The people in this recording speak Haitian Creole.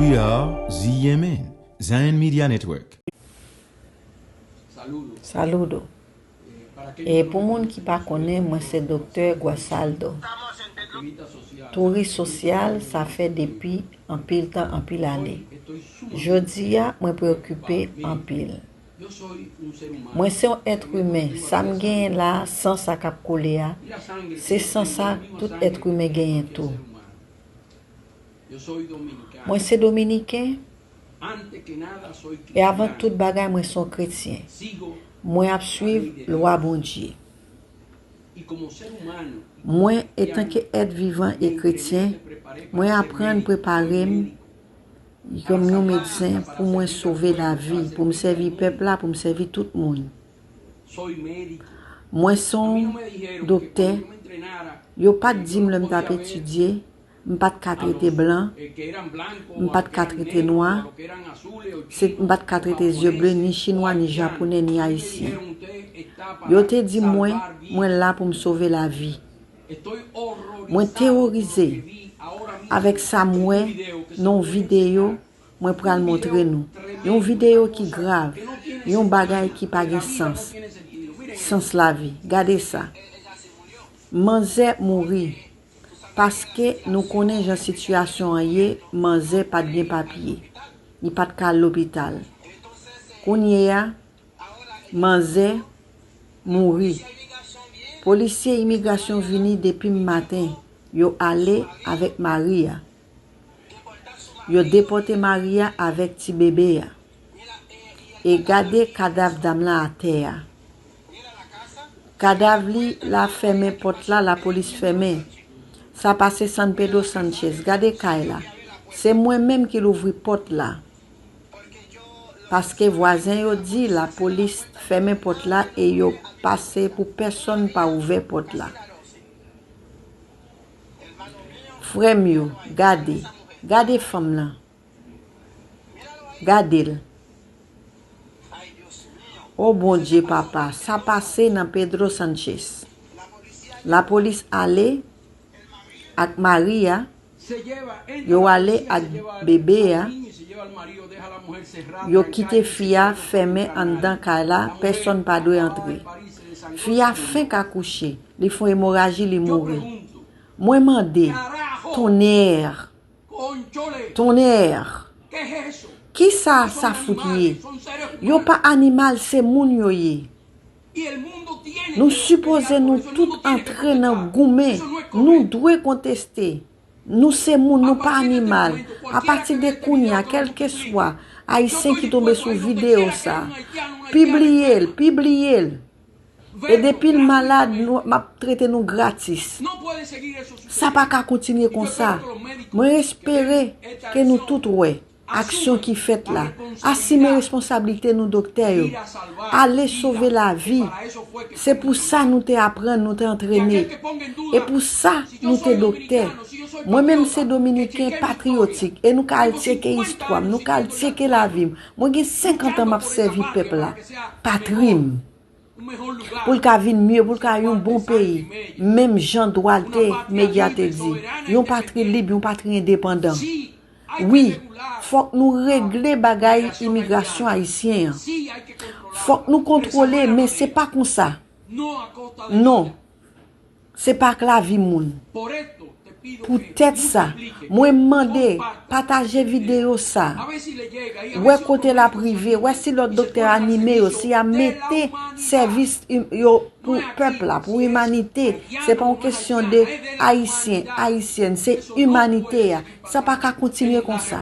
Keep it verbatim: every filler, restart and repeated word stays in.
We are Z M N, Zion Media Network. Saludo. E pou moun ki pa konnen, mwen se Doktè Guasaldo. Touris sosyal, sa fè depi anpil tan, anpil ane. Jodi a, mwen preokipe anpil. Mwen se yon èt imen. Sa m genyen la, san sa k ap koule a, se san sa tout èt imen genyen tou. Mwen se Dominiken, e avan tout bagay, mwen se yon kretyen. Mwen ap swiv lwa Bondye. Mwen, etanke èt vivan e kretyen, mwen aprann prepare m kòm yon medsen pou mwen sove lavi, pou m sèvi pèp la, pou m sèvi tout moun. Mwen se yon doktè. Yo pa t di m lè m t ap etidye, m pa t ka trete blan, m pa t ka trete nwa, se, m pa t ka trete zye ble, ni chinwa, ni japonè, ni ayisyen. Yo te di mwen, mwen la pou m sove lavi. Mwen teworize avèk sa m wè nan yon videyo mwen pral montre nou. Yon videyo ki grav, yon bagay ki pa gen sans. Sans lavi. Gade sa. Manzè mouri. Paske nou konnen jan sitiyasyon an ye, manzè pa t gen papye. Li pa t ka al lopital. Kounye a, manzè mouri. Polisye imigrasyon vini depi m maten. Yo ale avèk mari a. Yo depòte mari a avèk ti bebe a. E gade kadav dam lan atè a. Kadav li la, fèmen pòt la, lapolis fèmen. Sa pase San Pedro Sanchez. Gade kay la. Se mwen menm ki louvri pòt la. Paske vwazen yo di lapolis fèmen pòt la e yo pase pou pèsonn pa ouvè pòt la. Frè m yo, gade. Gade fanm lan. Gade l. O Bondye, papa, sa pase nan Pedro Sanchez. Lapolis ale ak mari a, yo ale ak bebe a, yo kite fi a fèmen anndan kay la, pèsonn pa dwe antre. Fi a fenk akouche, li fè yon emoraji, li mouri. Mwen mande, tonnè, tonnè, kisa sa fout ye? Yo pa animal, se moun yo ye. Nou sipoze nou tout antre nan goumen. Nou dwe konteste. Nou se moun, nou pa animal. Apati de kounye a, kèlkeswa Ayisyen ki tonbe sou videyo sa, pibliye l, pibliye l. E depi l malad, nou, m ap trete nou gratis. Sa pa ka kontinye konsa. Mwen espere ke nou tout wè aksyon ki fèt la. Asime responsablite nou, doktè yo. Ale sove lavi. Se pou sa nou te aprann, nou te antrene. E pou sa, nou te doktè. Mwen menm se Dominiken patriyotik e nou ka al tcheke istwa m, nou ka al tcheke lavi m. Mwen gen senkant an m ap sèvi pèp la, patri m. Pou l ka vin mye, pou l ka yon bon peyi. Menm jan Dwate Medya te di, yon patri lib, yon patri endepandan. Wi, fòk nou regle bagay imigrasyon ayisyen an. Fòk nou kontwole, men se pa konsa. Non. Se pa ak lavi moun. Poutèt sa, mwen mande, pataje videyo sa. Wè kote l ap rive, wè si lòt doktè anime yo, si y a mete sèvis im-, yo pou pèp la, pou imanite. Se pa yon kesyon de Ayisyen, Ayisyèn, se imanite a. Sa pa ka kontinye konsa.